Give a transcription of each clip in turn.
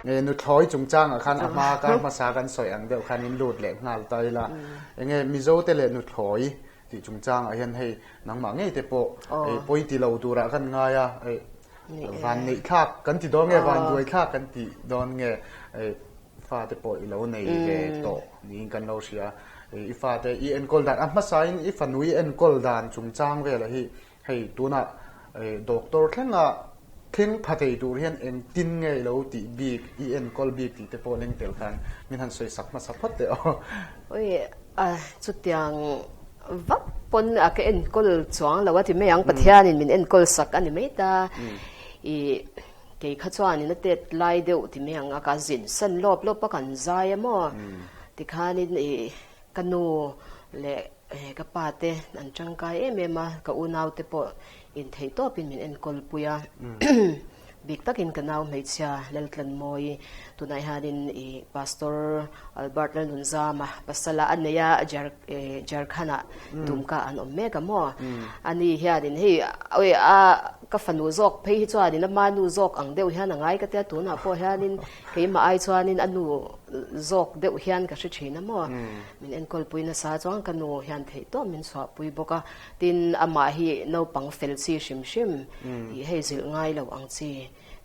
Nuthlawi chungchangah khan a hma kar hmasa kan sawi ang deuh khan in lut leh nghal ta ila. Enge Mizo te leh nuthlawi tih chungchangah hian hei nangmah ngei te pawh pawi ti lo turah kan ngai a, van neih thlak kan ti dawn nge van duai thlak kan ti dawn nge fate pawh i lo nei ve tawh niin kan lo hria. I fate i enkawl dan a hmasain i fanu i enkawl dan chungchang velah hi Hei tunah doctor thlenga thleng pha thei tur hian engtin nge i lo tih bik, i enkawl bik tih te pawh leng tel khan min han sawi sak hmasa phawt teh aw. Oi a chutiang vak pawn a ka enkawl chuang lo a ti mai ang, Pathianin min enkawl sak a ni mai ta. I kei kha chuanin a tet lai deuh ti mai ang a, ka zin san lawp lawp a kan zai a maw tikhanin i ka nu leh Ka pa te an tangkai em em a, ka unau te pawh intheih tawpin min enkawl pui a. Bik takin ka nau hmeichhia Laltlanmawi tunah hianin i Pastor Albert Lalnunzama pasala a nei a, Jharkhand-ah Dumka an awm mek a maw? Ani hianin hei awi a ka fanu zawk phei hi chuanin ama nu zawk ang deuh hian a ngai ka tia tunah pawh hianin keimah ai chuanin a nu zawk deuh hian ka hre thin a maw? Min enkawlpui nasa chuan ka nu hian theihtawp min chhuahpui bawk a, tin amah hi naupang fel chi hrim hrim tih hei zilh ngai lo ang chi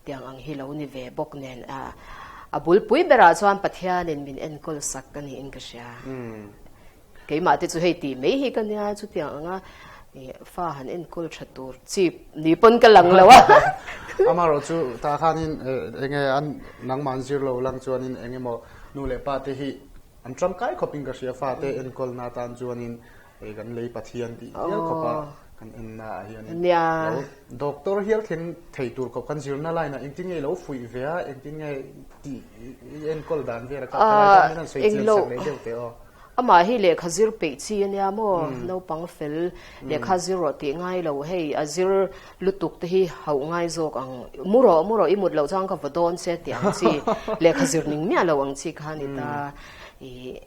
tiang ang hi lo ni ve bawk nen a bulpui berah chuan Pathianin min enkawl sak ka niin ka hria. Keimah te chu hei tih mai hi ka nia chutiang anga fa han enkawl tha tur chi ni pawn ka lang lo a. Amaherawh chu tah khanin enge an nangmah an zir lo lang chuanin engemaw nu leh pa te hi An tangkai khawpin ka hria fate enkawlna atan chuanin hei kan lei Pathian tih hial khawpa kan enna ah hianin lo doctor hial thleng thei tur khawp kan zirna line ah engtin nge i lo fuih ve a engtin nge tih i enkawl dan vel a kha thalai tan hian an sawi chian sak leh deuh teh aw. Amah hi lehkha zir peih chi ania maw naupang fel lehkha zir rawh tih ngai lo hei a zir lutuk te hi hauh ngai zawk ang mu rawh mu rawh i mut loh chuan ka vaw dawn che tih ang chi lehkha zir ning miah lo ang chi kha a ni ta ih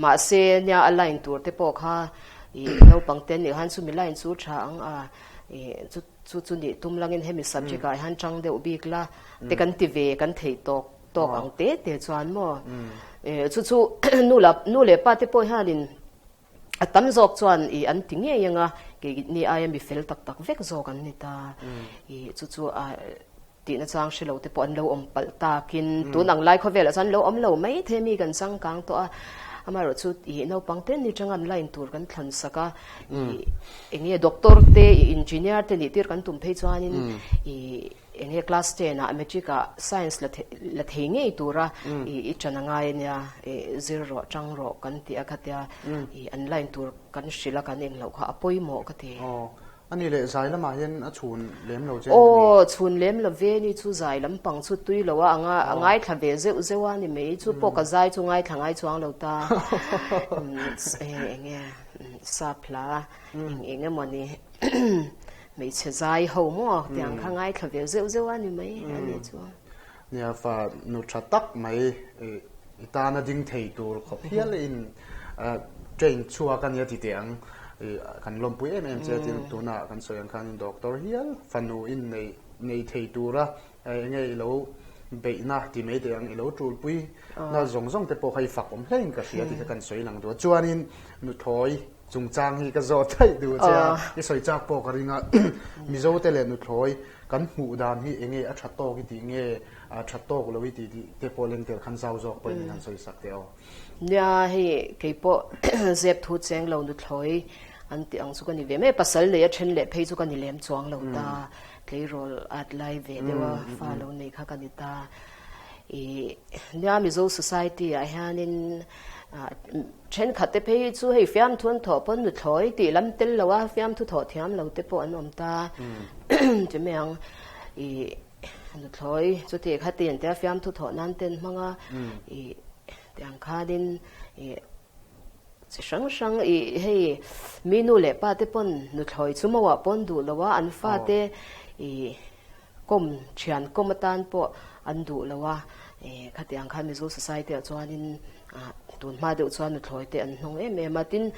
mahse nia a line tur te pawh kha ih naupang te nih khan chumi line chu tha ang a ih chu chu chu nih tum langin hemi subject ah hian tang deuh bik la te kan ti ve kan theih tawk tawk ang te te chuan maw ih chu chu nu lah nu leh pa te pawh hianin A tam zawk chuan i an ti ngei anga kei ni aia mi fel tak tak vek zawk an ni ta. I chu chu a tihna chang hre lo te pawh an lo awm palh takin tun ang lai khawvelah chuan lo awm lo mai thei mi kan changkang tawh a. Amaherawh chu i naupang te ni tanga an line tur kan thlan sak a. I eng nge doctor te i engineer te nih tir kan tum phei chuanin i Eng nge class ten ah matric ah science la la thei ngei tura i i ṭan a ngai ania i zir rawh ṭang rawh kan ti a khatia i an line tur kan hrilh a kan eng loh kha a pawimawh ka ti. Aw ani leh zai lamah hian a chhun lem lo che a ni mi? Aw chhun lem lo ve ni chu zai lampang chu tui lo a anga a ngaithla ve zeuh zeuh a ni mai chu pawh ka zai chu ngaithla ngai chuang lo ta eng nge sap hla eng eng emaw ni. Hmeichhe zai ho maw tiang kha ngaithla ve zeuh zeuh a ni mai a nih chu. Nia fa nu tha tak mai i tana ding thei tur khawp hial in train chhuak a nia ti teh ang kan lawmpui em em che tin tunah kan sawi ang khanin doctor hial fanu in nei nei thei tura enge i lo beihna ti mai teh ang i lo tulpui na zawng zawng te pawh kha i fak awm hle in ka hria tih kha kan sawi lang duh a chuanin nuthlawi Chungchang hi ka zawh theih duh che a, i sawi chak pawh ka ring a, Mizo te leh nuthlawi kan hmuh dan hi enge a tha tawk i tih nge a tha tawk lo i tih tih te pawh lengtel khan zau zawk pawhin min han sawi sak teh aw. Nia hei kei pawh zep thu cheng lo nuthlawi an tih ang chu ka ni ve mai, pasal nei a then leh phei chu ka ni lem chuang lo ta, tleirawl at lai ve deuh a fa lo nei kha ka ni ta. I nia Mizo society ah hianin Thenkhat te phei hi chu hei fiamthu an thawh pawn nuthlawi tih lam tel lo a, fiamthu thawh thiam lo te pawh an awm ta. Ti mai ang, i nuthlawi chuti kha ti an tia fiamthu thawh nan te an hmang a, i tiang khanin i chi hrang hrang i hei mi nu leh pa te pawn nuthlawi chu mauah pawn duh lo a, an fate i Kawm, thian kawm atan pawh an duh lo a, khatiang khan Mizo Society ah chuanin tun hma deuh chuan nuthlawi te an hnawng em em a, tin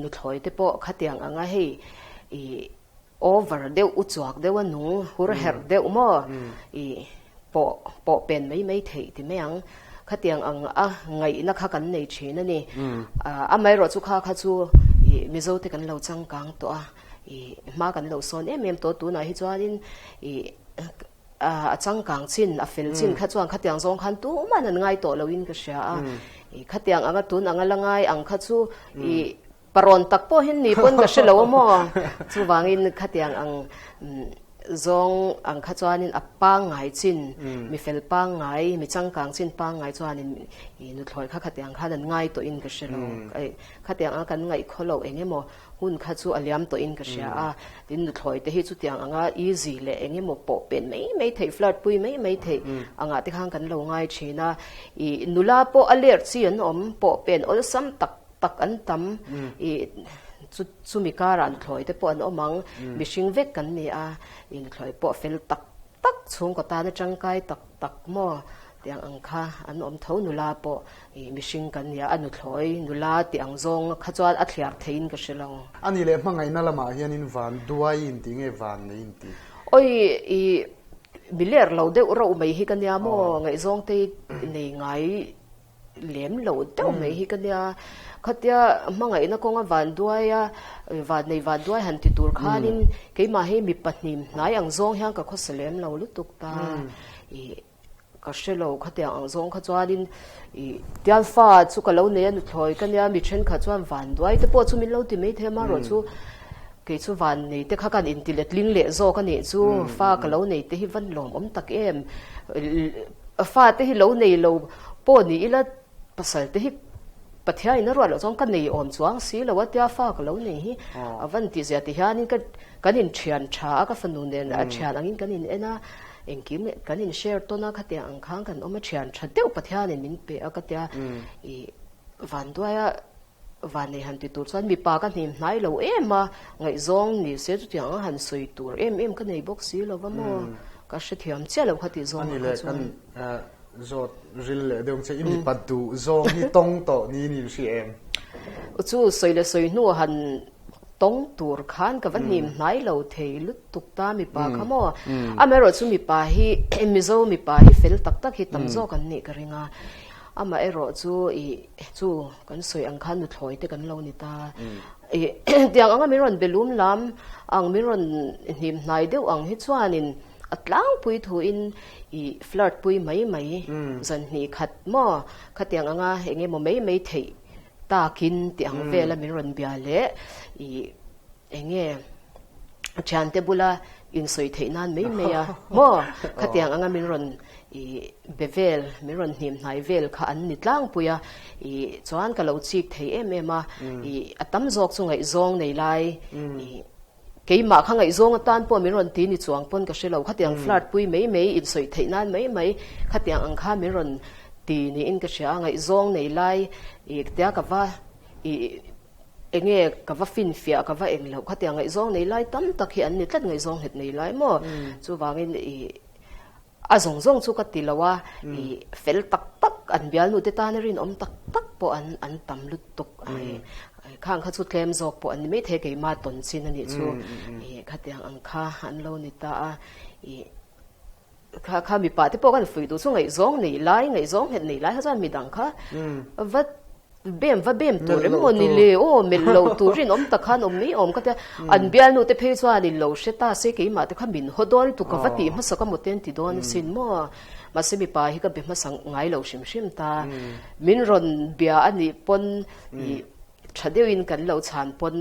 nuthlawi te pawh khatiang anga hei ih over deuh, uchuak deuh a nung, hur herh deuh maw ih. Pawh pawh pen mai mai theih ti mai ang. Khatiang ang a ngaihna kha kan nei thin a ni. Amaherawh chu kha kha chu ih Mizo te kan lo changkang tawh a, ih hma kan lo sawn em em tawh tunah hi chuanin ih a changkang chin, a fel chin kha chuan khatiang zawng khan tuman an ngai tawh loin ka hria a. Ih khatiang anga tun anga la ngai ang kha chu ih Parawn tak pawh hi ni pawn ka hre lo a maw? Chuvangin khatiang ang zawng ang kha chuanin a pangngai chin, mi fel pangngai, mi changkang chin pangngai chuanin i nuthlawi kha khatiang khan an ngai tawhin ka hre lo. Khatiang anga kan ngaih khaw loh eng emaw hun kha chu a liam tawhin ka hria a. Tin, nuthlawi te hi chutiang anga easy leh eng emaw pawh pen mai mai theih, flirt pui mai mai theih angah te khan kan lo ngai thin a. I nula pawh a ler chi an awm, pawh pen awlsam tak tak an tam i chu chumi karah nuthlawi te pawh an awm ang, mihring vek kan ni a, i nuthlawi pawh fel tak tak chhungkaw tana tangkai tak tak maw tiang ang kha an awm tho nula pawh i mihring kan ni a, a nuthlawi nula tih ang zawng kha chuan a thliar theiin ka hre lo. A nih leh hmangaihna lamah hianin van duai in tih nge van nei in tih? Awi i mi ler lo deuh rauh mai hi ka nia maw ngaihzawng te nei ngai lem lo deuh mai hi ka nia. Khatia hmangaihna kawnga van duai a, van nei van duai han ti tur khanin keimah hi mi pahnih hnai ang zawng hian ka khawsa lem lo lutuk ta. Ih ka hre lo khatiang ang zawng kha chuanin ih tial fa chu ka lo nei a nuthlawi ka nia mi thenkhat chuan van duai te pawh chu min lo ti maithei a marawh chu kei chu van nei te kha kan inti letling leh zawk a nih chu fa ka lo nei te hi van lawmawm tak em. Fa te hi lo nei lo pawh ni ila pasal te hi Pathian in a ruat loh chuan ka nei awm chuang si lo a tia fa ka lo nei hi a van tih zia ti hianin ka kan in thian tha a ka fanu nen a thian angin kan in en a engkim kan in share tawn a khatiang ang khan kan awm a thian tha deuh Pathian in min pe a ka tia ih vanduai a Vannei han ti tur chuan mipa ka hnim hnai lo em a, ngaihzawng ni se chutiang ang han sawi tur em em ka nei bawk si lo va maw, ka hrethiam chiah lo kha tih zawng ah kha chuan. Ani leh kan zawt ril leh deuh che i mipa duh zawng hi tawng tawh niin in hria em? Chu sawi leh sawi hnu han tawng tur khan ka va hnim hnai lo thei lutuk ta mipa kha maw, amaherawhchu mipa hi Mizo mipa hi fel tak tak hi tam zawk an nih ka ring a, Amaherawh chu ih chu kan sawi ang khan nuthlawi te kan lo ni ta. Ih tiang anga min rawn be lum lam ang min rawn hnim hnai deuh ang hi chuanin a tlangpui thuin ih flirt pui mai mai zan hnih khat maw khatiang anga eng emaw mai mai theih takin tih ang vela min rawn bia leh ih eng nge thiante bula insawi theih nan mai mai a maw khatiang anga min rawn I be vel, min rawn hnim hnai vel kha an ni tlangpui a, i chuan ka lo chik thei em em a, i a tam zawk chu ngaihzawng nei lai, i keimah kha ngaihzawng atan pawh min rawn ti ni chuang pawn ka hre lo, khatiang flirt pui mai mai, insawi theih nan mai mai, khatiang ang kha min rawn ti niin ka hria a, ngaihzawng nei lai, i tia ka va i enge ka va finfiah ka va eng loh, khatiang ngaihzawng nei lai tam tak hi an ni tlat ngaihzawng nghet nei lai maw, chuvangin i. A zawng zawng chu ka ti lo a, i fel tak tak an bialnu te tana rinawm tak tak pawh an an tam lutuk ai. Khang kha chu tlem zawk pawh an ni maithei keimah tawn chin a nih chu i khatiang ang kha an lo ni ta a. I kha kha mipa te pawh kan fuih duh chu ngaihzawng nei lai ngaihzawng nghet nei lai kha chuan midang kha va Bem va bem tur em maw ni le aw melh lo tur rinawm tak khan awm mai awm ka tia an bialnu te phei chuan in lo hre ta se keimah te kha min haw dawn lutuk ka va tih hmasa ka maw te an ti dawn asin maw mahse mipa hi ka be hmasa ngai lo hrim hrim ta min rawn bia a nih pawn ih tha deuhin kan lo chhan pawn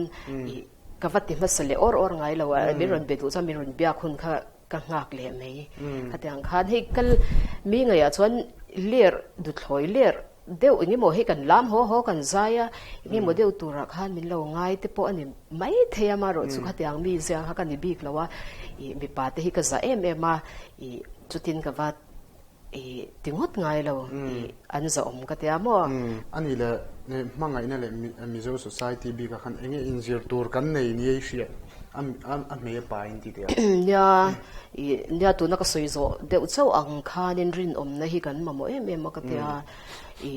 ih ka va ti hmasa leh awr awr ngai lo a min rawn be duh chuan min rawn biak hun kha Ka nghak leh mai. Khatiang khan hei kal mi ngeiah chuan ler duthlawi ler deuh eng emaw hei kan lam haw haw kan zai a, eng emaw deuh turah khan min lo ngai te pawh a ni mai thei a, amaherawh chu khatiang mi ziang kha ka ni bik lo a, ih mipa te hi ka za em em a, ih chutin ka va I ti ngawt ngai lo i an zawhawm ka tia maw? A nih leh hmangaihna leh Mizo society bikah khan eng nge inzir tur kan nei ni ei hriat a hmei a pa in ti teh a? Nia, i nia tuna ka sawi zawh deuh chauh ang khanin rinawmna hi kan mamawh em em a ka tia. I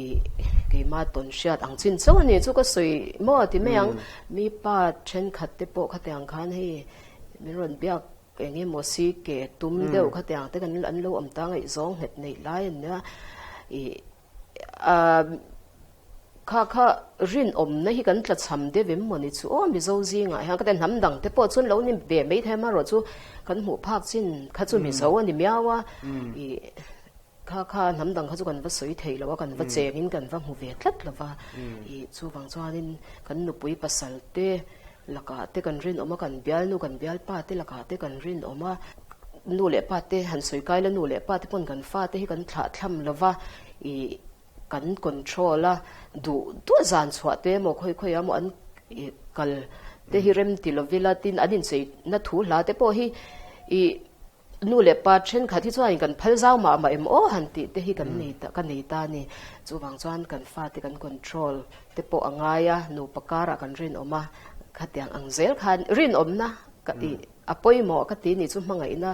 keimah tawn hriat ang chin chauh a ni chu ka sawi maw ti mai ang. Mi pa thenkhat te pawh khatiang khan hei min rawn biak. Eng emaw si ke tum deuh kha tiang te kan an lo awm ta ngaihzawng nghet neih lai an nia. Ih ah kha kha rinawmna hi kan tlachham deuh em mawni chu aw Mizo zingah hian ka ti a hnam dang te pawh chuan lo ni ve mai thei amaherawh chu kan hmuh phak chin kha chu Mizo a ni miau a. Ih kha kha hnam dang kha chu kan va sawi thei lo a kan va chengin kan va hmu ve tlat lo va. Ih chuvang chuanin kan nupui pasal te Lakah te kan rinawm a, kan bialnu kan bialpa te lakah te kan rinawm a, nu leh pa te han sawi kai la nu leh pa te pawn kan fa te hi kan thlah thlam lo va, ih kan control a, duh duh zan chhuah te emaw khawi khawi ah emaw an ih kal te hi rem ti lo ila tin an inchei na thu hla te pawh hi ih Nu leh pa thenkhat hi chuan kan phal zau mah mah em aw han tih te hi kan nei ta ka nei ta a ni. Chuvang chuan kan fate kan control te pawh a ngai a, nupa karah kan rinawm a, khatiang ang zel khan rinawmna ka tih a pawimawh ka ti ni chu hmangaihna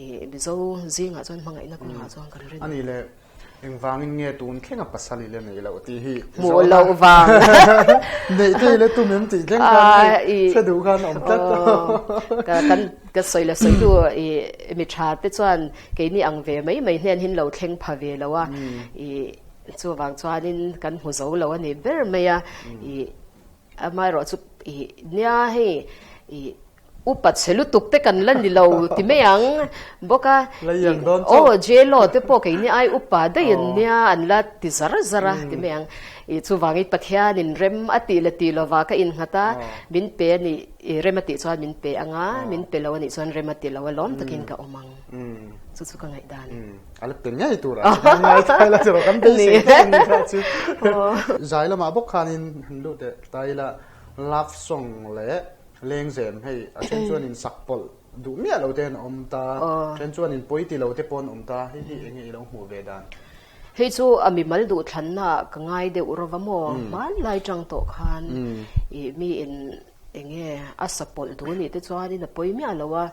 ih Mizo zingah chuan hmangaihna kawngah chuan kan rinawm. A ni le. Engvangin nge tun thleng a pasal i la neih loh tih hi Hmuh loh vang. Neih te i la tum em tih thleng khan hei hre duh khan a awm tlat. Ka kan ka sawi la sawi duh i mi tha te chuan keini ang ve mai mai hnen hin lo thleng pha ve lo a i chuvang chuanin kan hmu zo lo a ni ber mai a i amaherawhchu i nia hei i Upa chhe lutuk te kan la ni lo ti mai ang bawk a. Aw J-Lo te pawh keini ai upa daih an nia an la ti zar zar a ti mai ang. I chuvangin Pathianin rem a tih la tih lova ka innghat a, min pe a nih i rem a tih chuan min pe ang a, min pe lo a nih chuan rem a ti lo a lawm takin ka awm ang. Chu chu ka ngaihdan. A la pe ngei tur a ngai thai la chu kan beisei tawk a ni kha chu. Zai lamah bawk khanin han lut leh ta ila love song leh Lengzem hei a then chuan in sak pawlh duh miah lo te an awm ta, then chuan in pawi ti lo te pawh an awm ta, hei hi enge i lo hmuh ve dan? Hei chu a mimal duh thlanna ka ngai deuh rawva maw, hmanlai tang tawh khan ih mi in enge a sa pawlh duh anih te chuan in a pawi miah lo a,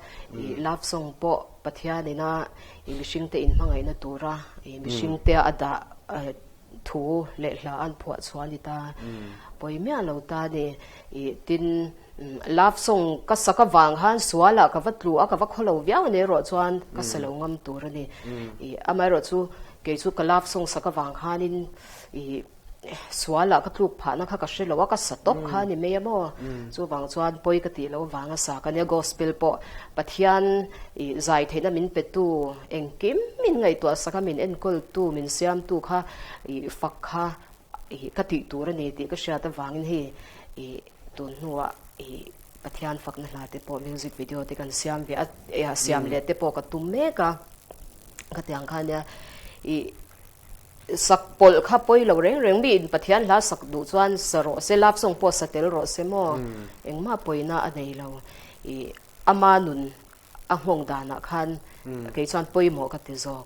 ih love song pawh Pathian ina ih mihring te inhmangaihna tura ih mihring te a dah Thu leh hla an phuah chhuah a ni ta. Pawi miah lo ta a ni. Ih tin love song ka sak avang khan sualah ka va tlu a, ka va khaw lo viau a ni erawh chuan ka sa lo ngam tur a ni. Ih amaherawh chu kei chu ka love song sak avang khanin ih sualah ka tluk phahna kha ka hre lo a, ka sa tawp kha a ni mai a maw. Chuvang chuan pawi ka tih loh avanga sa ka nia. Gospel pawh Pathian ih zai theihna min petu Engkim min ngaihtuah sak a, min enkawltu, min siamtu kha ih fak kha ih ka tih tur a ni tih ka hriat avangin hei ih tun hnuah ih Pathian fakna hla te pawh music video te kan siam ve a, ih siam leh te pawh ka tum mek a, khatiang kha nia ih sak pawlh kha pawi lo reng reng mi in Pathian hla sak duh chuan sa rawh se, love song pawh sa tel rawh se maw engmah pawina a nei lo ih ama nun A nghawng danah khan kei chuan pawimawh ka ti zawk.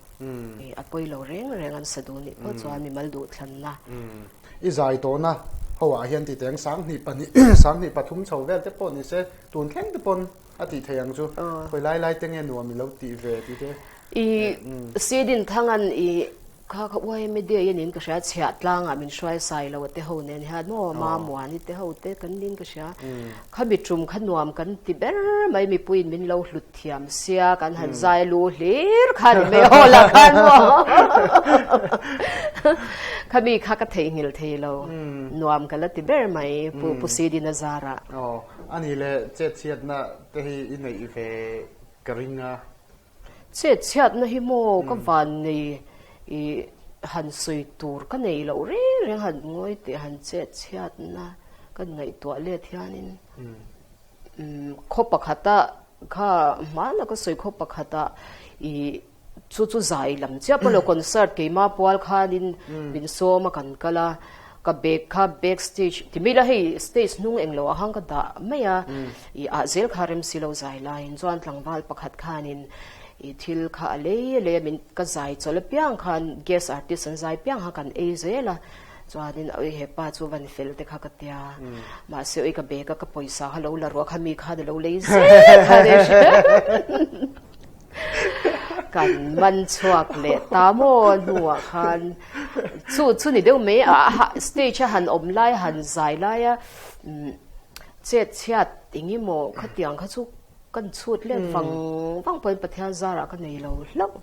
A pawi lo reng reng an sa duh nih phawt chuan mimal duhthlanna. I zai tawhna ho ah hian titeng 2002 2023 chho vel te pawh ni se tun thleng te pawn a tih theih ang chu. Khawi lai lai te nge nuam i lo tih ve tih te. I Sidin Thangan i Kha kha uaia media in in ka hria chhiah tlangah min hruai sai lo a te ho nen hian maw Mamuani te ho te kan nin ka hria. Kha mi tum kha nuam kan ti ber mai mipuiin min lo hlut thiam sia kan han zai lu hlir kha ni mai haw lah khan maw kha mi kha ka theihnghilh thei lo nuam ka la ti ber mai Pu Pu Sidina zarah. Aw ani le chetchhiatna te hi i neih ve ka ring a. Chet chhiatna hi maw ka van nei i han sawi tur ka nei loh reng reng han ngawi teh han chet chhiatna kan ngaihtuah let hianin khaw pakhata kha hmana ka sawi khaw pakhata i chu chu zai lam chiah pawh lo concert keima pual khanin min sawm a kan kal a. Ka bag kha back stage ti mai la hei stage hnung englo ah khan ka dah mai a ih ah zel kha rem si lo zai laiin chuan tlangval pakhat khanin ih thil kha a lei a lei a min ka zai chawlh apiang khan guest artist an zai piang kha kan ei zel a chuanin oi hepa chu van fel te kha ka tia mahse oi ka bag a ka pawisa kha lo la ruah kha mi khan a lo lei zel kha nia Kan man chhuak leh ta maw hnuah khan chu chu ni deuh mai a stage a han awm lai han zai lai a chet chhiat eng emaw khatiang kha chu. Kan chhut let vang vang pawhin Pathian zarah ka nei lo hlauh.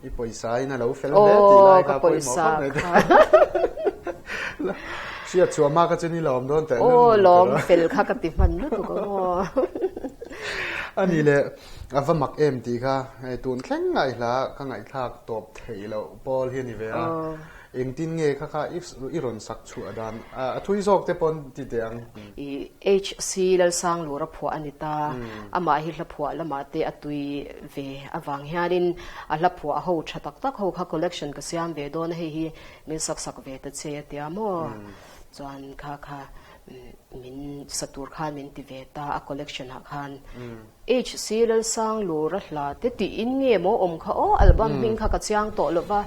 I pawisa in a lo fel hle tih lai kha pawimawh khawp mai. Hriat chhuah hma kha chuan i lawm dawn teh lul. Aw lawm fel kha ka ti hman lutuk ang aw. A ni le, a va mak em tih kha hei tun thleng ngaihla ka ngaihthlak tawp theih loh pawl hi a ni ve a. Engtin nge kha kha i rawn sak chhuah dan a thui zawk te pawn ti teh ang. I HC Lalsanglura phuah a ni ta. Amah hi hla phuah lamah te a tui ve avang hianin a hla phuah ho tha tak tak ho kha collection ka siam ve dawn a, hei hi min sak sak ve ta che a tia maw? Chuan kha kha min sa tur khan min ti ve ta a collection ah khan. HC Lalsanglura hla te tiin nge maw awm kha aw album hming kha ka chiang tawh lo va,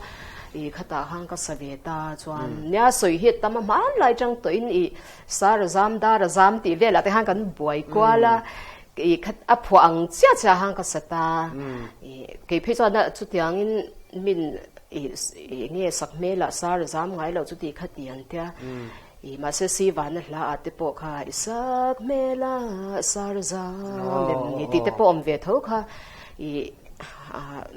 ih khatah khan ka sa ve ta chuan nia sawi hi tam a hmanlai tang tawhin ih Sar a zam dar a zam tih velah te khan kan buai kual a, ih khat a phuah ang chiah chiah khan ka sa ta, ih kei phei chuan a chutiangin min ih ih nge sak hmelah sar a zam ngai loh chu tih kha ti an tia, ih mahse si vana hla ah te pawh kha i sak hmelah sar a zam em ni tih te pawh awm ve tho kha, ih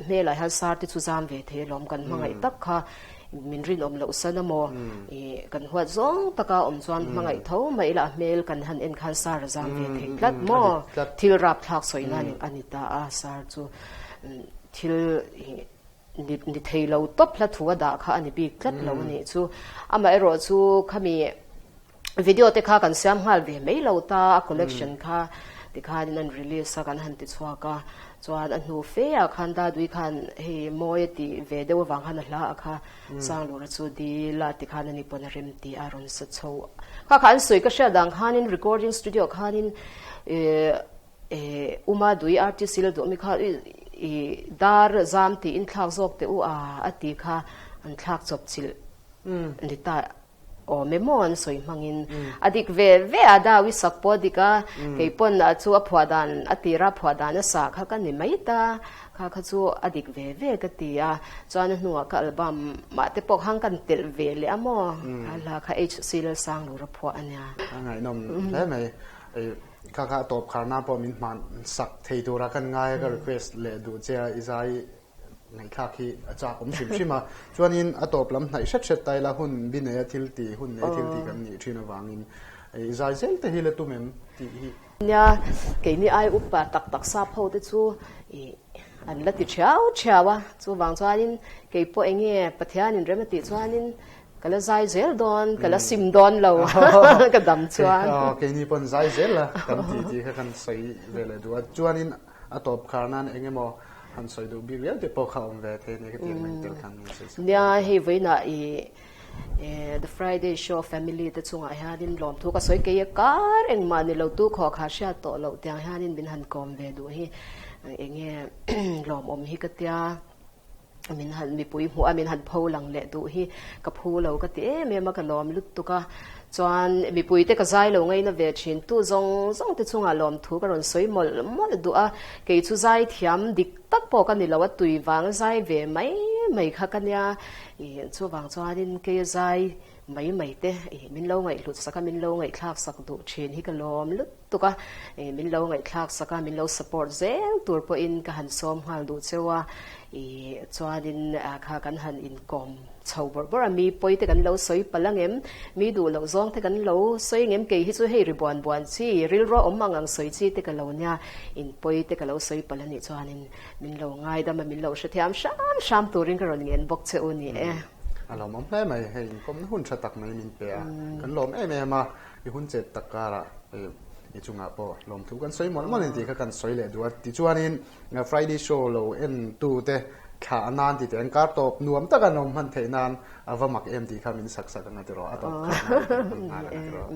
hmelah hian sar te chu zam ve thei alawm kan hmangaih tak kha. Min rinawm loh san a maw? I kan huat zawng taka awm chuan hmangaih tho mai ila a hmel kan han en khan sar a zam ve thei tlat maw? Thil rapthlak sawi nan a ni ta a, sar chu thil ni thei lo tawp hla thu a dah kha a ni bik tlat lo a nih chu. Amaherawh chu khami Video te kha kan siam nghal ve mai lo ta, a collection kha tikhanin an release a kan han ti chhuak a, chuan a hnu fe ah khan Dadui khan hei mawi a tih ve deuh avang khan a hla ah kha Sanglura chu dil a tikhan ani pawn a rem tih a rawn sa chho kha kha an sawi ka hriat dang khanin recording studio khanin ih Uma Dui artist ila duh ami kha ih dar zam tiin thlak zawk teh u a a ti kha an thlak chawp chilh ni ta. Awm em aw an sawi hmangin a dik ve ve a Dawi sak pawh a dik a, kei pawn a chu a phuah dan a tira phuah dan a sa kha ka ni mai ta, kha kha chu a dik ve ve ka ti a, chuan a hnuah ka album mah te pawh khan kan telh ve leh a maw, kha hla kha HC Lalsanglura phuah a nia. A ngaihnawm hle mai, kha kha a tawp kharna pawh min hman sak thei tura kan ngai a ka request leh duh che a i zai Ngaihthlak hi a chak awm hrim hrim a, chuanin a tawp lam hnaih hret hret ta ila hun bi neia thil ti, hun nei thil ti kan nih thin avangin i zai zel te hi la tum em tih hi. Nia, keini ai upa tak tak sap ho te chu i an la ti thiau thiau a, chuvang chuanin kei pawh eng nge Pathianin rem a tih chuanin ka la zai zel dawn, ka la sim dawn lo ka dam chuan. Keini pawn zai zel la kan ti tih kha kan sawi ve leh duh a, chuanin A tawp khar nan eng emaw han sawi duh bik riau te pawh kha awm ve thei a ni ka tih mai tel khan min sawi sak. Nia, hei vawiinah i The Friday Show family te chungah hianin lawmthu ka sawi kei a kar engmah ni lo tu khawh kha hriat tawh loh tiang hianin min han kawm ve duh hi eng nge lawmawm hi ka tia. Min han mipui hmuh a min han pho lang leh duh hi ka phu lo ka ti em em a, ka lawm lutuk a. Chuan mipui te ka zai lo ngaina ve thin tu zawng zawng te chungah lawmthu ka rawn sawi mawlh mawlh duh a, kei chu zai thiam dik tak pawh ka ni lo a, tui vang zai ve mai mai kha ka nia. Ih chuvang chuanin kei a zai mai mai te ih min lo ngaihhlut sak a, min lo ngaihthlak sak duh thin hi ka lawm lutuk. tuk a, min lo ngaihthlak sak a, min lo support zel tur pawhin ka han sawm nghal duh cheu a, ih chuanin kha kan han inkawm chho bawrh bawrh a, mi pawi te kan lo sawi palh ang em, mi duh loh zawng te kan lo sawi ang em, kei hi chu hei ri buan buan chi, rilru awm ang ang sawi chi te ka lo nia, in pawi te ka lo sawi palh a nih chuanin min lo ngaidam a, min lo hrethiam hram hram turin ka rawn ngen bawk che u ni e. A lawmawm hle mai, hei inkawmna hun tha tak mai min pe a, kan lawm em em a. I hun chet tak karah i chungah pawh lawmthu kan sawi mawlh mawlh a ni tih kha kan sawi leh duh a. Tichuanin Friday show lo en tute thlah nan ti teh an kar tawp nuam taka an awm hman theih nan a va mak em tih kha min sak sak ang a tiraw a tawp kha nghal ang a tiraw.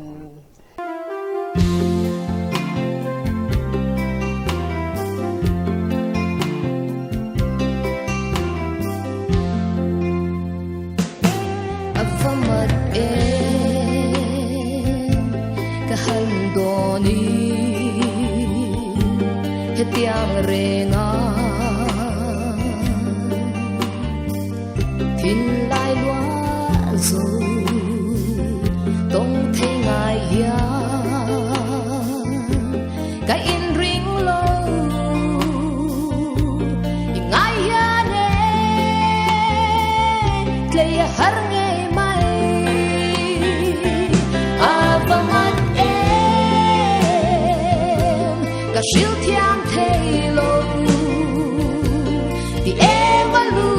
A va mat em ka han dawn i hetiang reng a thinlai lua zo tawng thei ngai hian ka inring lo. hril thiam thei lo ti em a lu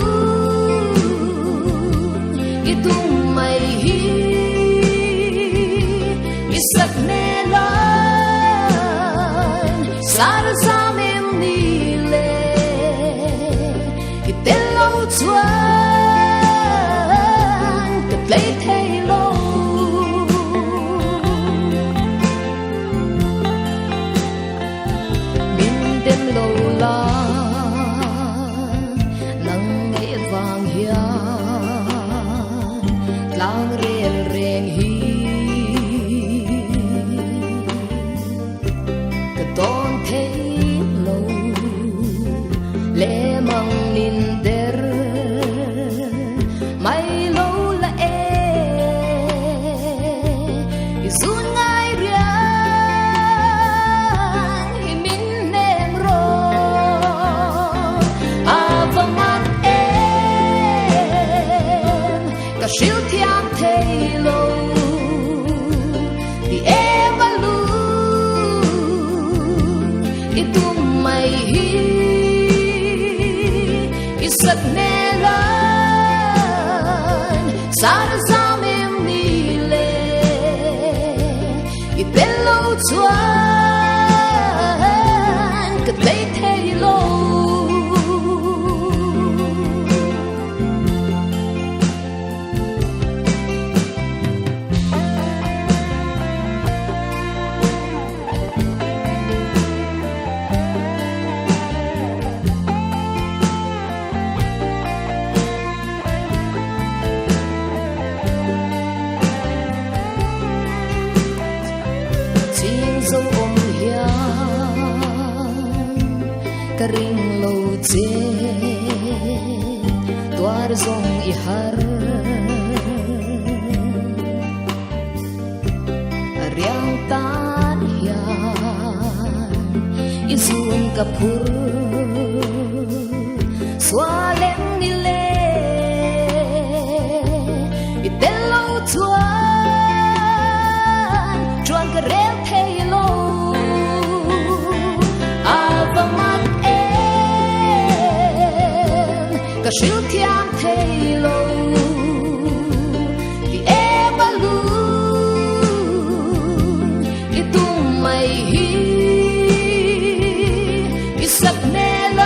i tum mai hi i sak hmelan sar zam em ni le i tel lo chuan ka tlei thei lo. Min dem lo la nang ngei vang hian tlang rel reng hi ka dawn thei lo le mang nin der mai lo la e i zun ngai riang hi min nem ro a va mak em ka hril thiam thei lo ti em a lu i tum mai hi i sak hmelan sar zam em ni le i tel lo chuan ka tlei thei lo. Ching zo awm hian ka ring lo che tuar zawng i har riang tan hian i zun ka phur sualem ni le i tel lo chuan chuan ka rel thei lo a va mak em ka hril thiam thei lo ti em a lu i tum mai hi i sak hmelan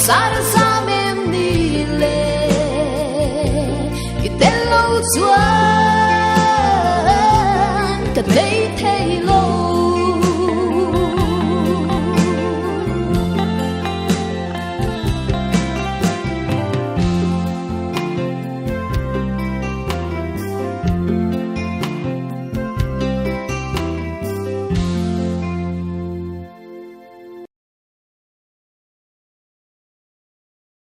sar zam em ni le i tel lo chuan ka tlei.